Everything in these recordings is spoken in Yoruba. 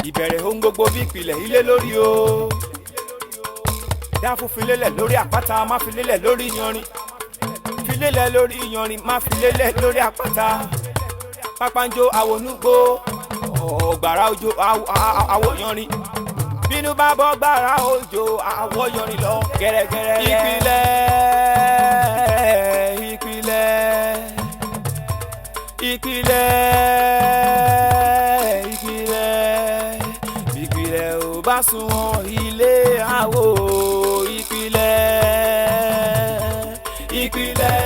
Ìbẹ̀rẹ̀ ohun gbogbo bí ìpìlẹ̀ ilé lórí o. Dáfún filélẹ̀ lórí àpáta, má filélẹ̀ lórí yanrìn. Filélẹ̀ lórí yanrìn, má filélẹ̀ lórí àpáta. Pápánjó àwọnúgbó, ọ̀gbàrá òjò àwọ̀ yanrìn. Bínú bá bọ́ gbàrá òjò, àwọ̀ yanrìn lọ gẹ́rẹ́gẹ́rẹ́. Ìpìlẹ̀, ìpìlẹ̀, ìpìlẹ̀, ìpìlẹ̀, ìpìlẹ̀ ò bá sunwọ̀n, ilé àwò. Ìpìlẹ̀, ìpìlẹ̀,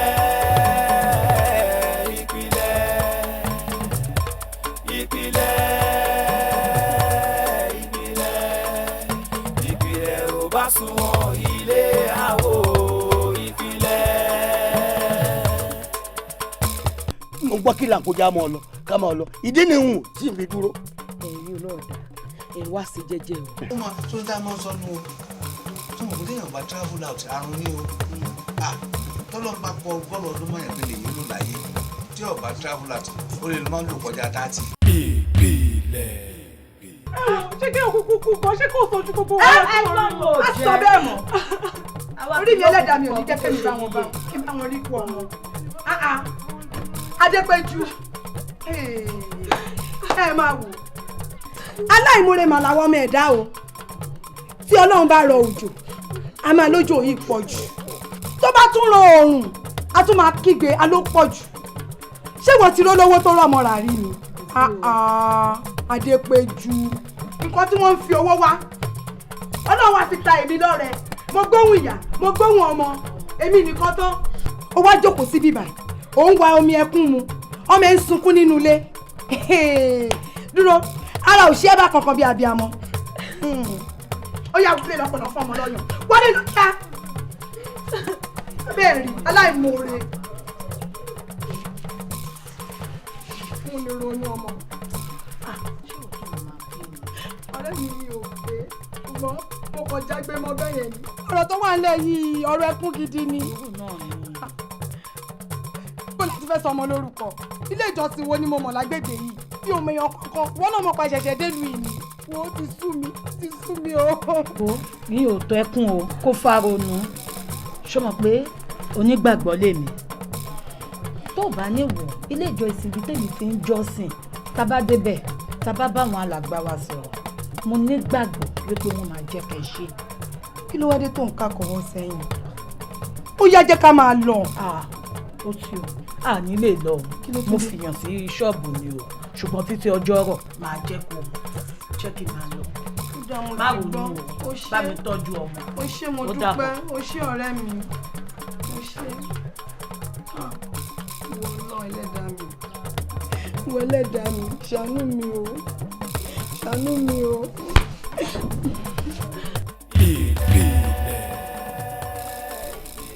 ìpìlẹ̀, ìpìlẹ̀, ìpìlẹ̀, ìpìlẹ̀ ò bá sunwọ̀n, ilé àwò. Ìpìlẹ̀. Mo gbọ́ kí làǹkójá máa lọ, ká máa lọ. Ìdí ni hùn tí n fi dúró. Ẹ̀yin olóòdà, ẹ wá sí jẹ́jẹ́ o. Ó máa tó dá mọ́ sọnù o, tó mọ̀ kó téèyàn bá travel out, àrùn ní o. Ah, tọ́lọ́ bá kọ 100 ọdún mọ́yàn pé lè yín lò láyé, tí ó bá travel out, ó lè máa ń lò kọjá 30. Ṣé kí òkú kú kan, ṣé kò sojú gbogbo wa? Ẹ ẹ lọ́wọ́. Má sọ bẹ́ẹ̀ mọ́. Orí mi, ẹlẹ́dàá mi ò ní jẹ́ kémi bá wọn bá kí n bá wọn rí kú ọmọ. Ah, ah. Adépẹ́jú, ẹ máa wò, aláìmoore mà làwọn ọmọ ẹ̀dá o. Tí Ọlọ́run bá rọ òjò, a máa lójó yìí pọ̀ jù. Tó bá tún rọ oòrùn, a tún máa kígbe a ló pọ̀ jù. Ṣé wọ́n ti rólówó tó rọ̀ mọ́ra rí ni? Ah, ah, Adépẹ́jú, nǹkan tí wọ́n ń fi owó wá, Ọlọ́run á fi ta èmi lọ́rẹ. Mo gbóhùn ìyá, mo gbóhùn ọmọ, èmi nìkan tán. Ó wá jókòó síbí báyìí, ó ń wa omi ẹkún mu, ọmọ ẹ ń sunkún nínú ilé. Dúró, ara ò ṣe é bá kankan bí abiyamọ. Ó yà wọlé lọ́pọ̀lọpọ̀ fún ọmọ lọ́yàn, wọlé lọ́jà bẹ́ẹ̀ rí aláìmoore. Mo lè ronú ọmọ ọ̀rẹ́ mi yìí ò pé, ṣùgbọ́n mo kàn jágbe mọ́ bẹ́ẹ̀ yẹn ni. Ọ̀rọ̀ tó wà nílẹ̀ yìí, ọ̀rọ̀ ẹkún gidi ni. Bó láti fẹ́ sọ ọmọ lórúkọ? Ilé ìjọsìn wo ni mo mọ̀ lágbègbè yìí? Bí o mèèyàn kankan, wọ́n náà mọ̀ pa ṣẹ̀ṣẹ̀ délùú yìí ni. Wo, ti sú mi, ti sú mi o. O mi ò tó ẹkún o, kó fáronu. Ṣó mọ̀ pé onígbàgbọ́ lèmi? Tó o bá ní wò, ilé ìjọsìn ibi tèmi ti ń jọ́sìn, tá a bá débẹ̀, tá a bá bá àwọn alàgbà wa sọ̀rọ̀, mo nígbàgbọ́ wípé wọ́n máa jẹ́ kẹ́ ṣe. Kí ló wá dé tó ń kakọ̀wọ́ sẹ́yìn? Ó yá, jẹ́ ká máa lọ. Ah, ó ti o, a ní lè lọ o. Kí ló tún Mo dé? fìyàn sí ṣọ́ọ̀bù ni o, ṣùgbọ́n títí ọjọ́ rọ̀ máa jẹ́ kó mọ̀. Jẹ́ kí n máa lọ. Má ronú o, bá mi tọ́jú ọmọ. Ó ṣé, mo Ó dúpẹ́. dàbọ̀. Ó ṣé, ọ̀rẹ́ mi, ó ṣé. Ah, ìwọ náà, ẹlẹ́dàá mi, ìwọ ẹlẹ́dàá mi, ṣàánú mi o, ṣàánú mi o. Ìpìlẹ̀.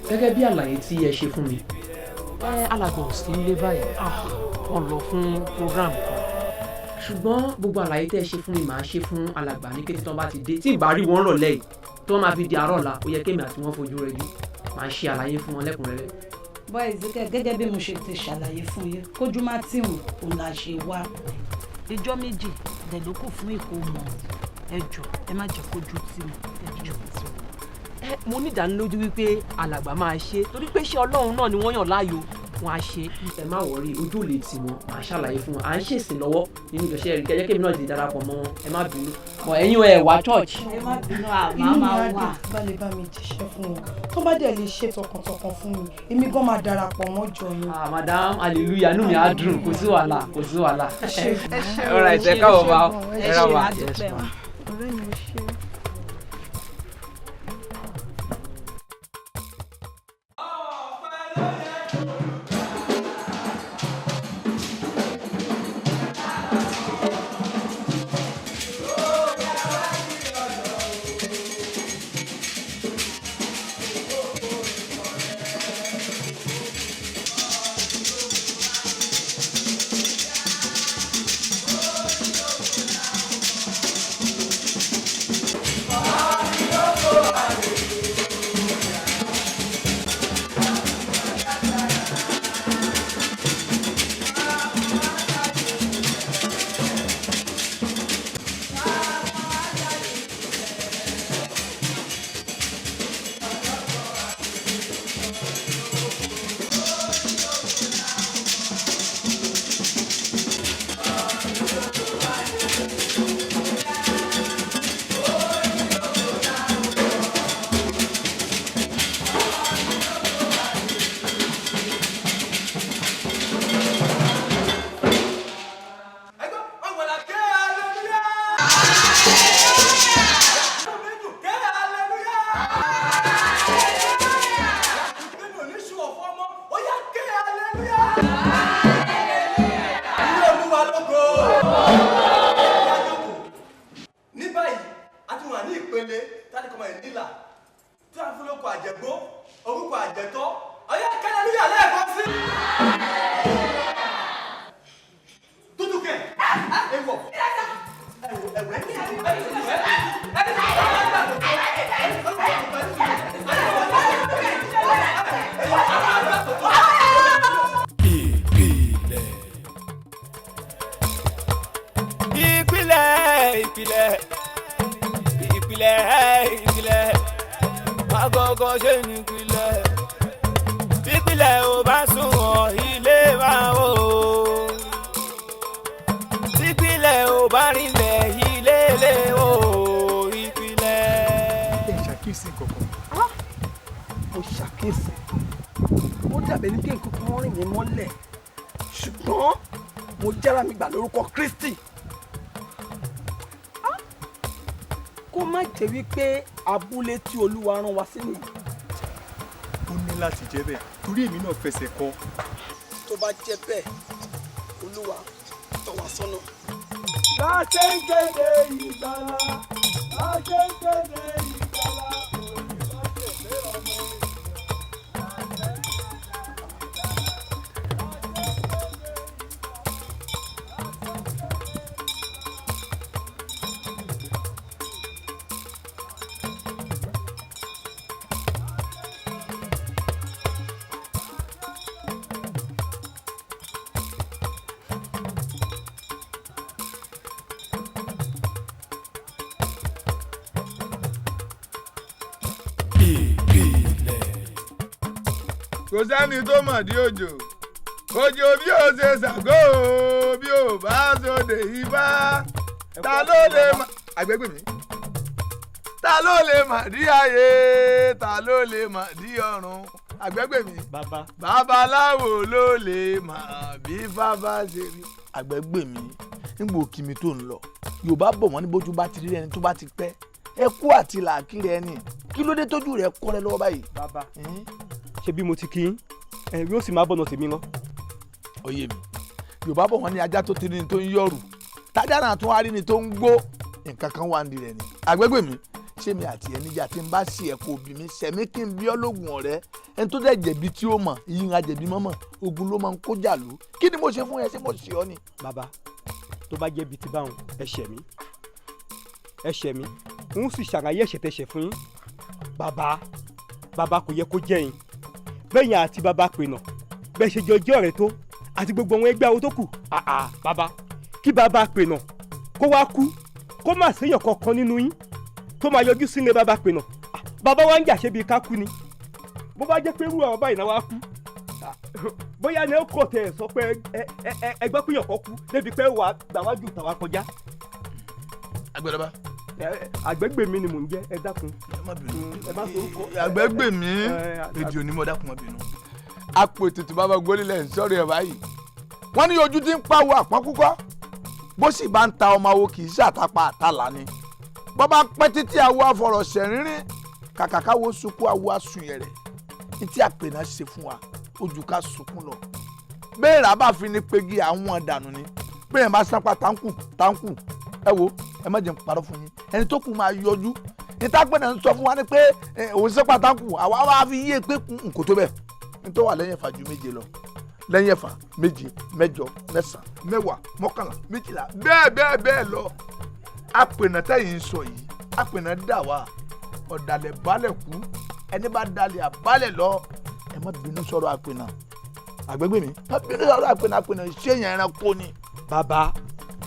Gẹ́gẹ́ bí àlàyé tí ẹ ṣe fún mi, ẹ alàgbà ò sí nílé báyìí. Wọ́n lọ fún program kan, ṣùgbọ́n gbogbo àlàyé tẹ́ ẹ ṣe fún mi, màá ṣe fún alàgbà ní kété tí wọ́n bá ti dé. Tí ì bá rí wọn rọ̀lẹ́ yìí, tí wọ́n máa fi di àárọ̀ ọ̀la, ó yẹ kémi àti wọn fojú rẹ jù, màá ṣe àlàyé fún wọn lẹ́kùnrẹ́rẹ́. Bọ́ Ezekiel, gẹ́gẹ́ bí mo ṣe ti ṣàlàyé fún yín, kójú má tì wọ́n, òun là ṣe wá. Ìjọ 2 dẹ̀ ló kù fún ìkómọ. Ẹ jọ̀ọ́, ẹ má jẹ́ kójú tì wọ́n, ẹ jọ̀ọ́. Ẹ mo ní ìdánilójú wípé alàgbà máa ṣe, torí pé iṣẹ́ Ọlọ́run náà ni wọ́n yàn láàyò, wọn á ṣe. Ẹ má worry, ojú ò lè tì wọ́n, màá ṣàlàyé fún wọn. À ń ṣèsìn lọ́wọ́ nínú ìjọsẹ́ rẹ̀ kẹ́jẹ́ kémi náà ti darapọ̀ mọ́ wọn. Ẹ má bínú mọ, ẹ̀yin ẹ wá church. Ẹ má bínú, àmọ́ Inú mi máa á wà. dùn bá lè bá mi jíṣẹ́ fún wọn. Tó bá dẹ̀ lè ṣe tọkàntọkàn fún mi, èmi gan máa darapọ̀ mọ́ jọ yín. Ah madam, hallelujah, inú mi á dùn. Kò sí wàhálà, kò sí wàhálà. Ẹ ṣé. All right, ẹ káwọ́ bá Ẹ ẹ ra ṣé, wa. A dúpẹ́ o. Ọ̀rẹ́ mi, ẹ ṣé. Ìpìlẹ̀, ìpìlẹ̀, ìpìlẹ̀, àgọ́gọ́ ṣe ní ìpìlẹ̀. Ìpìlẹ̀ ò bá sunwọ̀n, ilé máa wò ó. Ìpìlẹ̀ ò bá rinlẹ̀, ilé lè wò ó. Ìpìlẹ̀. Ẹ ṣàkíyèsí kankan? Mo ṣàkíyèsí, ó dàbí ẹni pé nǹkan kan rìn mí mọ́lẹ̀, ṣùgbọ́n mo jára mi gbà lórúkọ Kristi. Kó má jẹ́ wípé abúlé tí Olúwa rán wa sí nìyí. Ó ní láti jẹ́ bẹ́ẹ̀, torí èmi náà fẹsẹ̀ kọ. Tó bá jẹ́ bẹ́ẹ̀, Olúwa tọ́ wa sọ́nà. Bá a ṣe ń kéde ìgbàlà, bá a ṣe ń kéde ìgbàlà, òní bá tẹ̀lé ọmọ ènìyàn. Kò sẹ́ni tó mọ̀ dí òjò, òjò bí ó ṣe ṣàgó bí ó bá sóde ibà, ta ló lè mà àgbẹ̀gbẹ̀ mi, ta ló lè mà dí ayé, ta ló lè mà dí ọ̀run, àgbẹ̀gbẹ̀ mi? Bàbá. Babaláwo ló lè mà bí bàbá ṣe rí. Àgbẹ̀gbẹ̀ mi, nígbà òkì mi tó ń lọ, Yorùbá bọ̀ wọ́n ní bójú bá ti rí ẹni tó bá ti pẹ́, ẹ kú àti làákìrì ẹni, kí ló dé tójú rẹ kọ́rẹ́ lọ́wọ́ báyìí? Bàbá, ṣe bí mo ti kí yín, ẹ yóò sì máa bọ̀nà tèmi lọ. Ó yé mi. Yorùbá bọ̀ wọ́n ní ajá tó ti rí ni tó ń yọ̀rù, tájà náà tún wá rí ni tó ń gbó, nǹkan kan wà ní rẹ̀ ni. Àgbẹ̀gbẹ̀ mi, ṣé mi àti ẹ níjà? Tí n bá sì ẹ kó bí mi sẹ̀mí kí n bí ọ́ lóògùn ọ̀rẹ́, ẹni tó dẹ̀ jẹ̀bi tí ó mọ̀ yín ń jẹ̀bi mọ́mọ́, ogun ló máa ń kó jàlú. Kí ni mo ṣe fún ẹ? Ṣé mo ṣe ọ́ ni? Bàbá, tó bá jẹ́ bíi ti báwọn, ẹ ṣẹ̀ mí, ẹ ṣẹ̀ mí, n ó sì ṣàlàyé ẹ̀ṣẹ̀ tẹ̀ṣẹ̀ fún yín. Bàbá, bàbá, kò yẹ kó jẹ́ yín bẹ́yìn àti bàbá pènà bẹ́ẹ̀ ṣe jọ jẹ́ ọ̀rẹ́ tó àti gbogbo àwọn ẹgbẹ́ awo tó kù. Àà bàbá, kí bàbá pènà kó wá kú, kó má séèyàn kankan nínú yín tó máa yọjú sílé bàbá pènà. Bàbá wa ń jà ṣe bíi ká kú ni. Bó bá jẹ́ pé irú àwọn báyìí náà wá kú, bóyá ni ó kọ̀ tẹ̀ sọ pé ẹgbẹ́ pínyàn kan kú débi pé wàá gbàwájú tàwa kọjá. Àgbẹ̀dọ̀bá. Àgbẹ̀gbẹ̀ mi ni mò ń jẹ́, ẹ dákun. Ẹ má bínú. Ẹ má sorúkọ. Àgbẹ̀gbẹ̀ mi, èdè onímọ̀, dákun, má bínú. Àpò ètùtù bàbá gbólílẹ̀ ń sọ̀rọ̀ ẹ̀ báyìí. Wọ́n ní ojú tí ń pawó àpọ́n kúkọ́, bó sì bá ń ta ọmọ awo, kì í ṣàtàpá àtàlà ni. Bọ́ bá pẹ́ títí, awo afọ̀rọ̀ ṣẹ̀rínrín, kàkà káwo sunkún, awo asùnyẹ̀rẹ̀. Ní tí àpè náà ṣe fún wa, ojú ká sunkún lọ. Bẹ́ẹ̀ rà bá fi ni pegi àwọn dànù ni bẹ́ẹ̀ máa sanpa táǹkù táǹkù. Ẹ wo, ẹ má jẹ́ n parọ́ fún yín, ẹni tó kù máa yọjú. Ìtàpẹ́ náà ń sọ fún wa ni pé òun sanpa táǹkù, àwa wá fi yé pé nkò tó bẹ́ẹ̀ ní tó wà lẹ́yìn ẹ̀fà ju méje lọ, lẹ́yìn ẹ̀fà, méje, mẹ́jọ, mẹ́sàn-án, mẹ́wàá, mọ́kànlá, méjìlá, bẹ́ẹ̀ bẹ́ẹ̀ bẹ́ẹ̀ lọ. Àpènà tẹ̀yìn ń sọ yìí, àpènà dà wá ọ̀dàlẹ̀ balẹ̀ kú, ẹni bá dalẹ̀ àbálẹ̀ lọ. Ẹ má bínú sọ̀rọ̀ àpènà. Àgbẹ̀gbẹ̀ mi, má bínú sọ̀rọ̀ àpènà. Àpènà ṣéyàn ẹranko ni. Bàbá,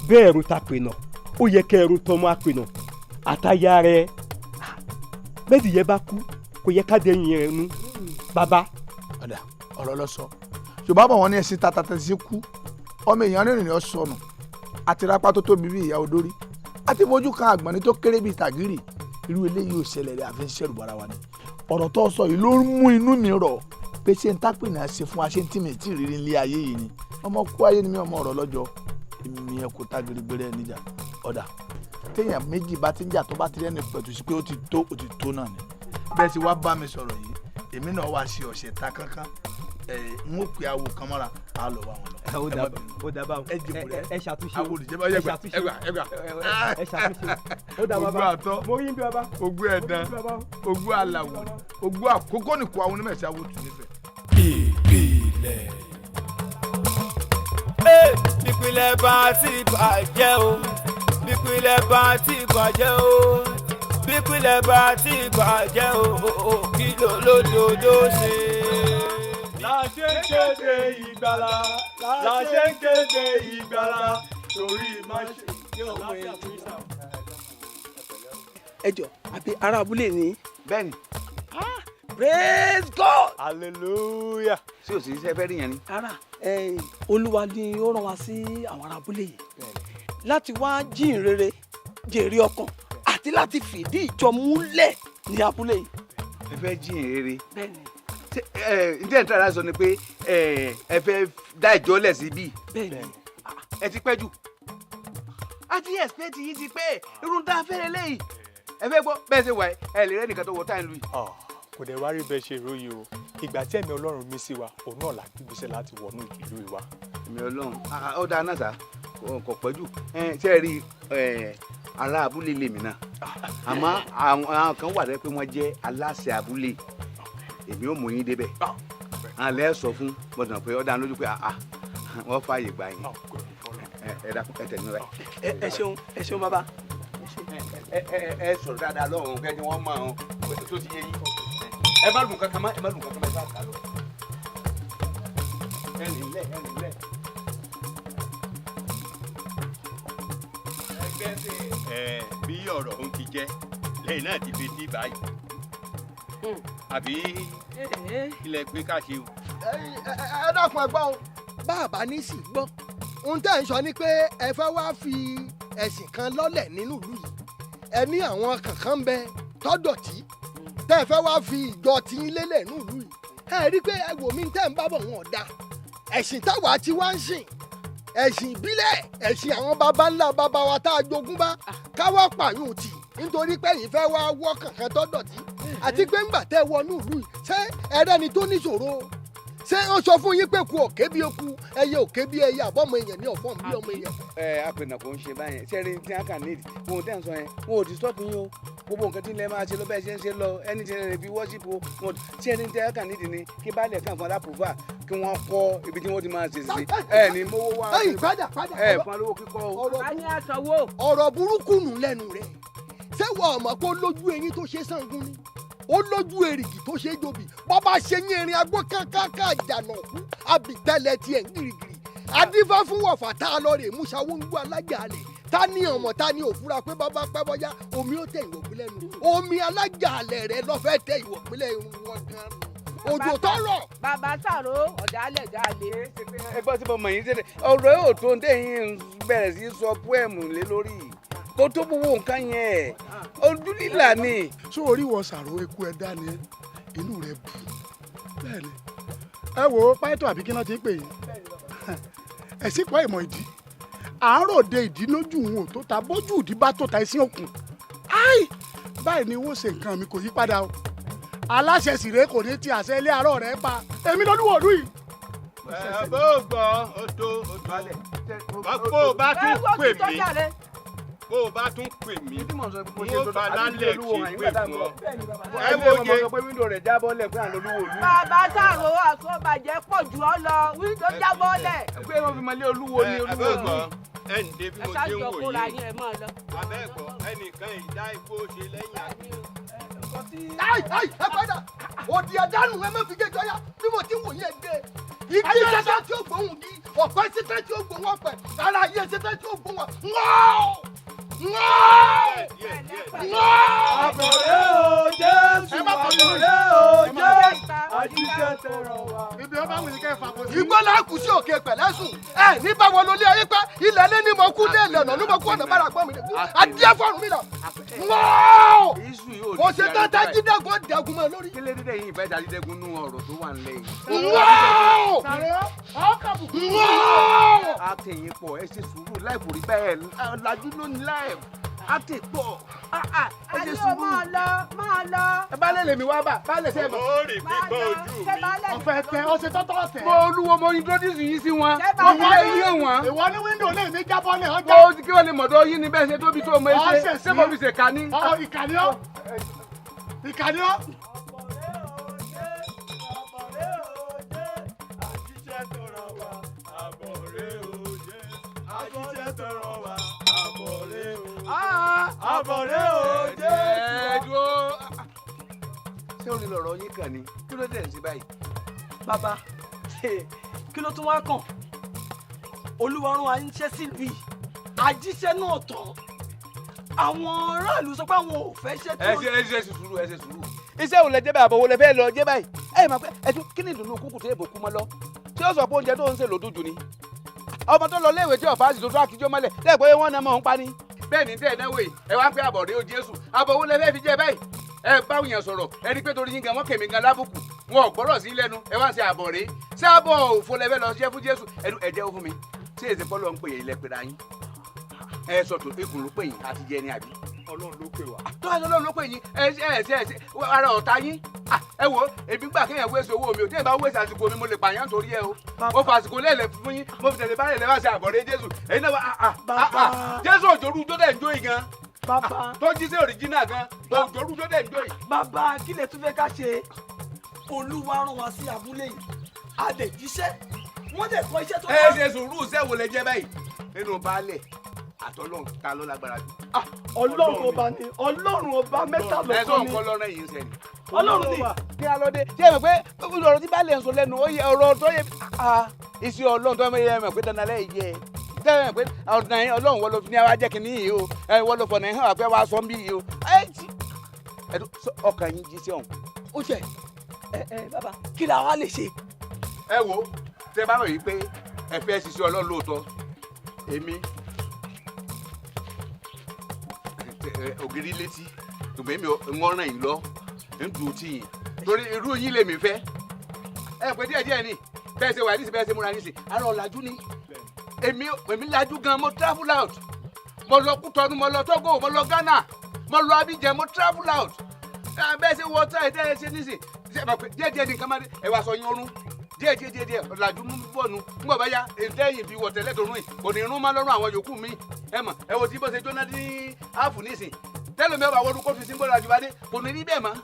bẹ́ẹ̀ ro ta pènà, ó yẹ kẹ́ ẹ ro tọmọ àpènà àtàyà rẹ. Bẹ́ẹ̀ yẹ bá kú, kò yẹ ká dẹ̀yìn rẹ nu, bàbá. Ọ̀dà ọ̀rọ̀ lọ sọ. Yorùbá bọ̀ wọ́n ní ẹṣin tata tẹ̀sí kú, ọmọ èèyàn rìnrìn ọ sọnù, àti rápá tó tóbi bí ìyá odórí, àti fojú kan àgbọ̀nrín tó kéré bíi tàgírì. Irú eléyìí ò ṣẹlẹ̀ rẹ̀, àfi ń ṣẹ̀rù bara wa ni. Ọ̀rọ̀ tó sọ yìí ló ń mú inú mi rọ̀ pé ṣé n tápè náà ṣe fún wa, ṣé n tí mi tí rírí ilé ayé yìí ni. Ọmọ kú ayé ni mi, ọmọ ọ̀rọ̀ lọ́jọ́ èmi ẹ̀ kó tá gbèrègbèrè ẹ̀ níjà. Ọ̀dà, téèyàn méjì bá ti ń jà, tó bá ti rẹ́ni pẹ̀tù sí pé ó ti tó, ó ti tó náà ni. Bẹ́ẹ̀ sì wá bá mi sọ̀rọ̀ yìí, èmi náà wá ṣe ọ̀sẹ̀ ta kankan, ẹ̀ ń ó pe awo kan mọ́ra, á lọ wá wọn lọ. Ó dábàá, ó dábàá. Ẹ jìbù rẹ. Ẹ ṣàtúnṣe. Awo olùjẹba, ẹgbà, ẹgbà, ẹgbà. Ẹ ṣàtúnṣe, ó dábàá. Ogun Bàbá àtọ. mo rí bí bàbá. Ogun ẹ̀dán, ogun alàwò, ogun àkókò nìkó àwọn onímọ̀ ẹ̀sìn awo tù nífẹ̀ẹ́. Ìpìlẹ̀. Ìpìlẹ̀ bá ti bàjẹ́ o, ìpìlẹ̀ bá ti bàjẹ́ o, ìpìlẹ̀ bá ti bàjẹ́ o, kí ló lódodo ṣe? La ṣe ń kéde ìgbàlà, la ṣe ń kéde ìgbàlà, torí má ṣe. Ẹ jọ, àbí ará abúlé ni. Bẹ́ẹ̀ni. Praise God. Hallelujah. Sí, ò sí iṣẹ́ fẹ́ rí yẹn ni. Ara Olúwa ni ó rán wa sí àwọn ará abúlé yìí láti wá jíìn rere, jèrè ọkàn àti láti fìdí ìjọ múlẹ̀ ní abúlé yìí. Ẹ fẹ́ jíìn rere? Bẹ́ẹ̀ni. Ẹ ǹjẹ́ ìtura láti sọ ni pé ẹ fẹ́ dá ìjọ lẹ̀ sí bíi? Bẹ́ẹ̀ni. Ẹ ti pẹ́ jù. A ti expect yìí ti pẹ́ irun tá a fẹ́ lélẹ́yìí. Ẹ fẹ́ gbọ́ bẹ́ẹ̀ ṣe wà, ẹ lè rẹ́ nìkan tó wọ táyà lu yìí. Kò dẹ̀ wá rí bẹ́ẹ̀ ṣe ròyìn o. Ìgbà tí ẹ̀mí Ọlọ́run mí sí wa, òun náà là gbígbésẹ̀ láti wọnú ìlú wa. Ẹ̀mí Ọlọ́run ó dáa náà sá, kò pẹ́ jù. Ṣé ẹ rí ará abúlé lèmi náà, àmọ́ àwọn kan wà lẹ́ pé wọ́n jẹ́ aláṣẹ abúlé. Èmi ò mú yín débẹ̀, àlẹ́ sọ fún gbọ́dọ̀ pé ó dáa lójú pé wọ́n fààyè gbà yín. Ẹ dákun, ẹ tẹ̀lé mi báyìí. Ẹ ṣeun, ẹ ṣeun bàbá. Ẹ sọ̀rọ̀ dáadáa lọ́hùn-ún kẹ́ni wọ́n mọ̀ ọ́n tó ti yé yín. Ẹ má lùn kankan mọ́, ẹ má lùn kankan mọ́, ẹ bá kà lọ. Ẹ nílẹ̀, ẹ nílẹ̀. Ẹ bí ọ̀rọ̀ òun ti jẹ́ lẹ́yìn náà ti fi sí báyìí, àbí ilẹ̀ gbé ká ṣe o. Ẹ dákun, ẹ gbọ́ o. Bàbá ní sì gbọ́ ohun tẹ́ ẹ̀ ń sọ ni pé ẹ fẹ́ wá fi ẹ̀sìn kan lọ́lẹ̀ nínú ìlú yìí. Ẹ ní àwọn kankan ń bẹ tọ́dọ̀tí tẹ́ ẹ fẹ́ wá fi ìjọ tiyín lélẹ̀ nínú ìlú yìí. Ẹ rí i pé ẹ wò mí, tẹ́ ẹ ń bá bọ̀ wọn ọ̀dà ẹ̀sìn táwa ti wá ń sìn, ẹ̀sìn ìbílẹ̀, ẹ̀sìn àwọn baba ńlá baba wa tá a jogún bá, káwá pààyàn tì nítorí pé ẹ̀yin fẹ́ wá wọ́ kankan tọ́dọ̀tí. Àti pé ńgbà tẹ́ wọnú ìlú yìí, ṣé ẹrẹ́ni tó níṣòro, ṣé ó sọ fún yín pé ku òkè bí eku, ẹyẹ òkè bí ẹyẹ, àbọ̀mọ èèyàn ní ọ̀fọ̀n bí ọmọ èèyàn? Ẹ apẹ̀nà kò ń ṣe báyẹn. Sẹ́rí tí a kà ní ohun tẹ́ ń sọ yẹn, wọn ò disturb yín o. Gbogbo nǹkan tí ilẹ̀ máa ṣe lọ bẹ́ẹ̀ ṣe ń ṣe lọ, ẹni tí ẹ fi worship o. Sẹ́rí tí a kà nídìí ni kí baálẹ̀ kàn fún alápòfà kí wọ́n kọ́ ibi tí wọ́n ti máa ṣe sí. Ẹ ní mówó wá. Ẹ̀yin padà padà. Ẹ fún alówó kíkọ́ o. Ọ̀rọ̀ burúkú nù lẹ́nu rẹ̀. Ṣé wọ́n mọ̀ pé ó lójú eyín tó ṣe sangun ni, ó lójú èrìgì tó ṣe é jobi? Bọ́bá ṣe yín erin agbó kákáká ìjànà kú àbítẹ́lẹ̀ tiẹ̀ ń girigiri. Adífá fún wọ̀fà tá a lọ rè múṣàwó ń gbọ́ alájà rẹ̀. Ta ni ọmọ, ta ni òfúra pé bàbá pẹ́ bọ́yá omi ó tẹ ìwọ̀pin lẹ́nu? Omi alájà rẹ̀ lọ́fẹ́ tẹ ìwọ̀pin lẹ́nu wọn gan òjò tọrọ. Bàbá sàrò ọ̀dàlẹ̀ dalẹ̀. Ẹ gbọ́ sí mo mọ̀ yín tẹ́lẹ̀, ọ̀rọ̀ yóò tó ń tẹ̀yìn bẹ̀rẹ̀ sí sọ pọ́ẹ̀mù lé lórí kó tó gbogbo nǹkan yẹn, ojú lílà ni. Ṣé orí wọ sàrò eku ẹ dání inú rẹ bù bẹ́ẹ̀ ni? Ẹ wo pàìtọ́ àbí kí náà ti ń pè yín, ẹ̀sìn pọ̀ ìmọ̀ ìdí àárò de ìdí lójú òun ò tó ta bójú ìdí bá tó ta ẹ̀sìn òkun. Áì báyìí ni wọ́n ṣe nǹkan mi kò yí padà o. Aláṣẹ sì rèé, kò ní ti àṣẹ ilé àárọ̀ rẹ pa èmi lọ́lúwọ̀lú yìí. Ẹ bó gbọ́, ó tó, ó tó. Bó o bá tún pè mí, bó o bá tún pè mí, n ó fa lálẹ́ kí pè fún ọ. Ẹ wo jẹ pé wíńdò rẹ̀ jábọ́ lẹ̀ pé à ń lolúwo olú. Bàbá sàrò àsọ̀bàjẹ́ pọ̀ jù ọ lọ, wíńdò jábọ́ lẹ̀. Pé wọ́n fi mọ ilé olúwo ní olúwo olú. Ẹ ǹdẹ bí mo ṣe ń wò yìí, abẹ́ẹ̀kọ́ ẹnìkan ìdá igbó ṣe lẹ́yìn àgbẹ̀. Ayi ayi, ẹ padà òdì ẹ̀dánù, ẹ má fi gé jọyà bí mo ti wò yẹn gé igi sẹsẹ tí ó gbóhùn di ọ̀pẹ, sẹsẹ tí ó gbóhùn ọ̀pẹ, ara ayé sẹsẹ tí ó gbóhùn ńgọ́ ńgọ́ ńgọ́. Àbọ̀rẹ́ o Jésù, àbọ̀rẹ́ o Jésù, àjíṣẹ́ tẹ̀rọ wa. Ibi ọba wùdí kẹ́ fà kò sí. Igbó la kù sí òkè pẹ̀lẹ́sùn ẹ ní báwo ló lé ayé pẹ́ ilẹ̀ lé ní mo kú dé ilẹ̀ ọ̀nà ní mo kú ọ̀nà bára gbọ́ mi lè kú adíẹ fọ́ọ̀rùn mi lọ. Ńgọ́ kò ṣe tán jídẹ́gun dẹ́gun mọ́ lórí. Kí ló dé yín ìfẹ́ dájídẹ́gun nú ọ̀rọ̀ tó wà nílẹ̀ yìí? Ńgọ́ ńgọ́. Àtẹ̀yìn pọ̀, ẹ ṣe sùúrù láì kò rí bẹ́ẹ̀ lajú lónìí láì àtẹ̀ pọ̀, ẹ ṣe sùúrù. Máa lọ, máa lọ. Ẹ bá lè lèmi wá bá bá lè sẹ́ẹ̀ bọ̀. Ó rí pípọ́ ojú mi. Ọ̀fẹ́ tẹ ọ̀sẹ̀ tọ́tọ̀ tẹ. Mo olúwo, mo introduce yín sí wọn. Mo fi lè yí wọn. Ìwọ ní wíńdò lè mi jábọ́ lẹ̀ ọjà. Mo kí wọ́n lè mọ̀dọ̀ yín ni bẹ́ẹ̀ ṣe tóbi tó mo ṣe ṣé mo fi ṣe ká ní. Ọ ìkànnì ọ, ìkànnì ọ. Àbọ̀rẹ́ o Jésù. Ẹ dúró. Ṣé o ní lọ̀rọ̀ yín kàn ní? Kí ló dé ń ṣe báyìí? Bàbá, kí ló tún wá kàn? Olúwa rán wa ń ṣẹ́ sílùú yìí, àjíṣẹ́ náà tán. Àwọn aráàlú sọ pé àwọn ò fẹ́ ṣẹ́ tó. Ẹ ṣe, ẹ ṣe sùúrù, ẹ ṣe sùúrù. Iṣẹ́ òun lẹ jẹ́ báyìí, àbọ̀wọ́ lẹ fẹ́ lọ jẹ́ báyìí? Ẹ máa pẹ́ ẹ tún kí ni ìdùnnú kúkú tó èbò kú mọ́ lọ tí ó sọ pé oúnjẹ tó ń ṣe lòdùn jù ni ọmọ tó lọ léèwé tí ọ̀fà sì tó tó àkíjọ́ mọ́lẹ̀ lẹ́ẹ̀pẹ́ wọ́n náà mọ̀ ń pa ni. Bẹ́ẹ̀ ni tẹ́ ẹ náwó yìí, ẹ wá ń pẹ́ àbọ̀dé o Jésù, àbọ̀wọ́ lẹ fẹ́ fi jẹ́ báyìí? Ẹ báwọn yẹn sọ̀rọ̀, ẹ rí pé torí yín gan wọ́n kèmí gan lábùkù, wọn ò gbọ́rọ̀ sí lẹ́nu. Ẹ wá ń ṣe àbọ̀rẹ́ sábọ̀ òfo lẹ fẹ́ lọ ṣe fún Jésù. Ẹ jẹ́wọ́ fún mi, tí èsì pọ́lọ́ ń pè é ilẹ̀ pera yín, ẹ sọ tó ikùn ló pè yín àti jẹ ní àbí? Ọlọ́run ló pè wá. Tó bá sọ Ọlọ́run ló pè yín, ẹ ṣe ẹ ṣe ẹ ṣe ara ọ̀tá yín. Ẹ wo, èmi gbà kéèyàn wéṣọ owó mi ò tí ẹ bá wéṣọ àsìkò mi, mo lè pààyàn torí ẹ o. Mo fa àsìkò lẹ́lẹ̀ fún yín, mo fi tẹ̀lé báyìí lẹ́wà ṣe àbọ̀rẹ́ Jésù. Èyí náà wà Jésù òjòrú tó dẹ̀ ń jó yìí gan. Bàbá tó jí sí òrìjínà gan, òjòrú tó dẹ̀ ń jó yìí. Bàbá, kí lè tún fẹ́ ká ṣe? Olúwa rán wa sí abúlé yìí, a lè jíṣẹ́, wọ́n dẹ̀ kọ́ iṣẹ́ tó. Ẹ ṣe sùúrù, sẹ́wò lẹ jẹ́ báyìí nínú baálẹ̀ àtọ́lọ́run, ta ló lágbára jù? Ọlọ́run ọba ni, Ọlọ́run ọba mẹ́ta lọ́kàn ni. Ẹ sọ nǹkan lọ́rọ̀ yìí ń sẹ́ni. Ọlọ́run ni. Kí a lọ dé ṣé ẹ mọ̀ pé ọ̀rọ̀ tí baálẹ̀ ń sọ lẹ́nu ó yẹ ọ̀rọ̀ tó yẹ iṣẹ́ Ọlọ́run tó yẹ mọ̀ pé dandan lẹ́yìn yẹ tẹ́ ẹ mọ̀ pé ọ̀nà Ọlọ́run wọ́n ló fi ní wá jẹ́ kínní yìí o, ẹ wọ́n ló fọ̀nà hàn wá pé wá sọ ń bí yìí o. Ẹ ọkàn yín jí sí ọ̀hún. Ó jẹ ẹ ẹ bàbá, kí la wá lè ṣe? Ẹ wo, tẹ bá mọ̀ yìí pé ẹ fẹ́ ṣiṣẹ́ Ọlọ́run lóòótọ́, èmi ògiri létí tùmọ̀ èmi ń ràn yín lọ ń dùn tí yín torí irú yín lèmi fẹ́. Ẹ pé díẹ̀ díẹ̀ ni bẹ́ẹ̀ ṣe wà ní sí, bẹ́ẹ̀ ṣe múra ní sí, ara ọ̀làjú ni. Èmi lajú gan, mo travel out, mo lọ Kútọ́nù, mo lọ Tógò, mo lọ Ghana, mo lọ Abidjan, mo travel out. Bẹ́ẹ̀ ṣe wọ tọ́ ẹ̀ tẹ́ ẹ ṣe nísìn díẹ̀ díẹ̀ ní nǹkan máa dé. Ẹ wá sọ yín orun díẹ̀ díẹ̀ díẹ̀ díẹ̀, ọ̀làjú mú bọ̀nù ńgbọ̀ bá yá ètẹ́yìn fi wọ̀ tẹ́lẹ̀ tó rún yìí kò ní rún má lọ́rùn àwọn yòókù mi. Ẹ mọ̀, ẹ wo tí bó ṣe jóná ní áàfù nísìn tẹ́lẹ̀ mi ọba wọnú kó fi sí gbọ́dọ̀ àjùbádé kò ní rí bẹ́ẹ̀ mọ́.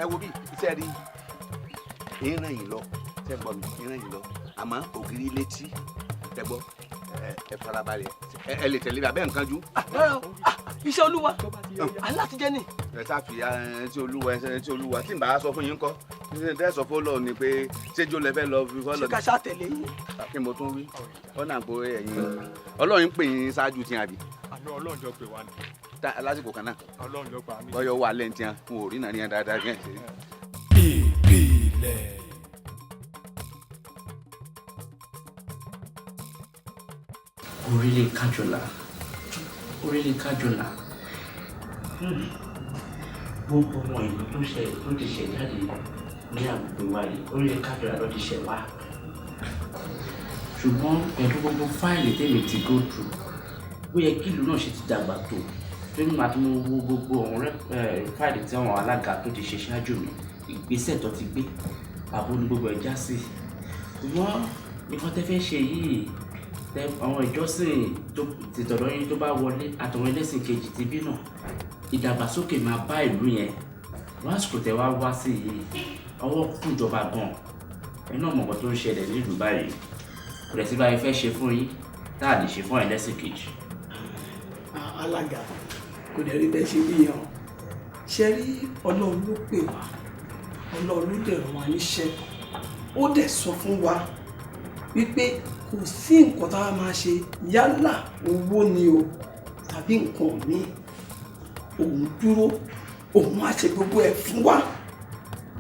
Ẹ wo bí iṣẹ́ rí ìrìn yìí lọ, tẹ́ gbọ́ mi, ìrìn yìí lọ, àmọ́ ògiri létí tẹ́ gbọ́, ẹ farabalẹ̀, ẹ lè tẹ̀lé abẹ́ nǹkan jú. Iṣẹ́ Olúwa alátijẹ́ ni. Ẹ sá fi ẹ ti Olúwa, ẹ ti Olúwa tí n bá sọ fún yín kọ́ ṣe sọ fún Ọlọ́run ni pé ṣéjó lẹ fẹ́ lọ fi fọlọ. Ṣé ká ṣáà tẹ̀lé yín? Kí mo tún wí ọ̀nà àpò ẹ̀yìn Ọlọ́run ń pè yín ṣáájú tí a bì. Àná Ọlọ́run jọ pè wá ni. Lásìkò kan náà. Ọlọ́run jọ pè wá mi. Bọ́yọ̀ wà lẹ́ǹtì hàn n ò rí nàní yẹn dáadáa kí ẹ̀ ṣe. Ìpìlẹ̀. Orílẹ̀ Kájọlá, Orílẹ̀ Kájọlá, gbogbo ọmọ ìlú tó ṣe tó ti ṣẹ̀ jáde ní àgbègbè wa yìí, Orílẹ̀ Kájọlá ló ti ṣẹ̀ wá. Ṣùgbọ́n pẹ̀lú gbogbo fáìlì tèmi ti go through, ó yẹ kí ìlú náà ṣe ti dàgbà tó. Torí màá tún wo gbogbo àwọn fáìlì tí àwọn alága tó ti ṣe ṣáájú mi, ìgbésẹ̀ tó ti gbé, àbó ni gbogbo ẹ̀ já sí. Ṣùgbọ́n nǹkan tẹ́ fẹ́ ṣe yìí, àwọn ìjọsìn ti tọ̀dọ̀ yín tó bá wọlé àtàwọn ẹlẹ́sìn kejì ti bí náà, ìdàgbàsókè máa bá ìlú yẹn. Lásìkò tẹ wá wá sí yìí, ọwọ́ kún ìjọba gan-an. Ẹ náà mọ̀ nǹkan tó ń ṣẹlẹ̀ nílùú báyìí, kò dẹ̀ sí báyìí fẹ́ ṣe fún yín tá a lè ṣe fún ẹlẹ́sìn kejì. Alága, kò dẹ̀ rí bẹ́ẹ̀ ṣe bí yẹn o. Ṣe rí, Ọlọ́run ló pè wá, Ọlọ́run ló dẹ̀ rán wa níṣẹ́, ó dẹ̀ sọ fún wa wípé kò sí nǹkan tá a máa ṣe, yálà owó ni o tàbí nǹkan míì, òun dúró, òun á ṣe gbogbo ẹ̀ fún wa.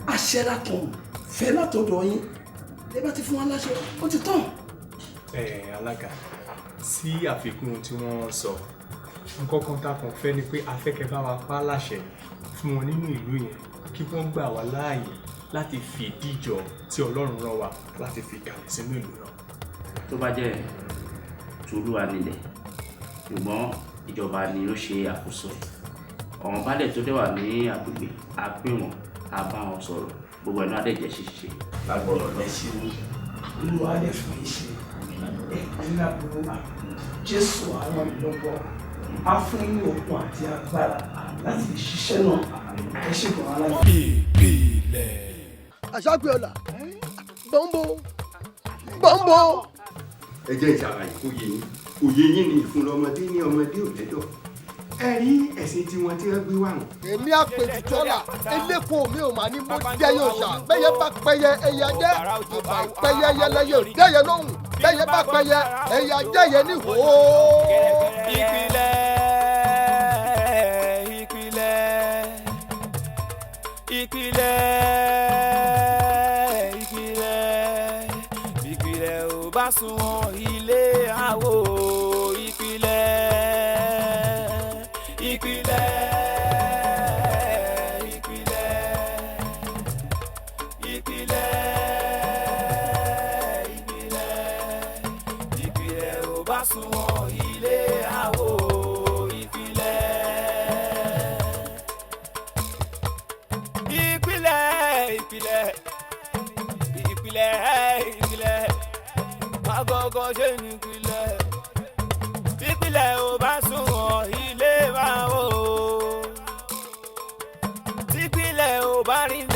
Àṣẹ látọ̀hún fẹ́ látọ̀dọ̀ yín, ẹ bá ti fún wa láṣẹ, ó ti tán. Ẹ alága, sí àfikún tí wọ́n sọ, nǹkan kan tá a kàn fẹ́ ni pé afẹ́kẹ́ bá wa pa á láṣẹ fún wọn nínú ìlú yẹn kí wọ́n gbà wá láàyè láti fi ìdíjọ tí Ọlọ́run rán wa láti fi kalẹ̀ sínú ìlú náà. Tó bá jẹ́ tolúwa nílẹ̀, ṣùgbọ́n ìjọba ni ó ṣe àkóso ẹ̀. Àwọn baálẹ̀ tó dẹ̀ wà ní agbègbè á pè wọ́n, á bá wọn sọ̀rọ̀, gbogbo ẹ̀ náà á dẹ̀ jẹ́ ṣíṣe. Lágbọ̀rọ̀ lọ ṣe ní Olúwa lè fún yín ṣe ẹ̀ nínú àbúrò Jésù àwọn ìlọ́gbọ̀ á fún yín ní okun àti agbára láti lè ṣiṣẹ́ náà. Ẹ ṣe gan aláìsí. Ìpìlẹ̀. Àṣàpè ọ̀la bọ́ńbó bọ́ńbó. Ẹ jẹ́ ìṣàlàyé kó yé yín, òye yín ni ìfúnlọ́mọdé ní ọmọdé ò lẹ́dọ̀. Ẹ rí ẹ̀sìn tiwọn tí wọ́n gbé wà wọ́n. Èmi àpètùtù ọ̀la eléko mi ò máa ní mo jẹ́ yóò ṣà bẹ́yẹ bá pẹ́yẹ ẹyẹ jẹ́ àbá ìpẹ́yẹ ẹyẹlẹyẹ ò dẹ́yẹ lóhùn bẹ́yẹ bá pẹ́yẹ ẹyẹ jẹ́yẹ ní hòó. Ìpìlẹ̀. Ilé àwò ìpìlẹ̀. Ìpìlẹ̀, ìpìlẹ̀, ìpìlẹ̀, ìpìlẹ̀. Agogo ṣe ní ìpìlẹ̀. Ìpìlẹ̀ ò bá sunwọ̀n, ilé máa wò. Típìlẹ̀ ò bá rinlẹ̀.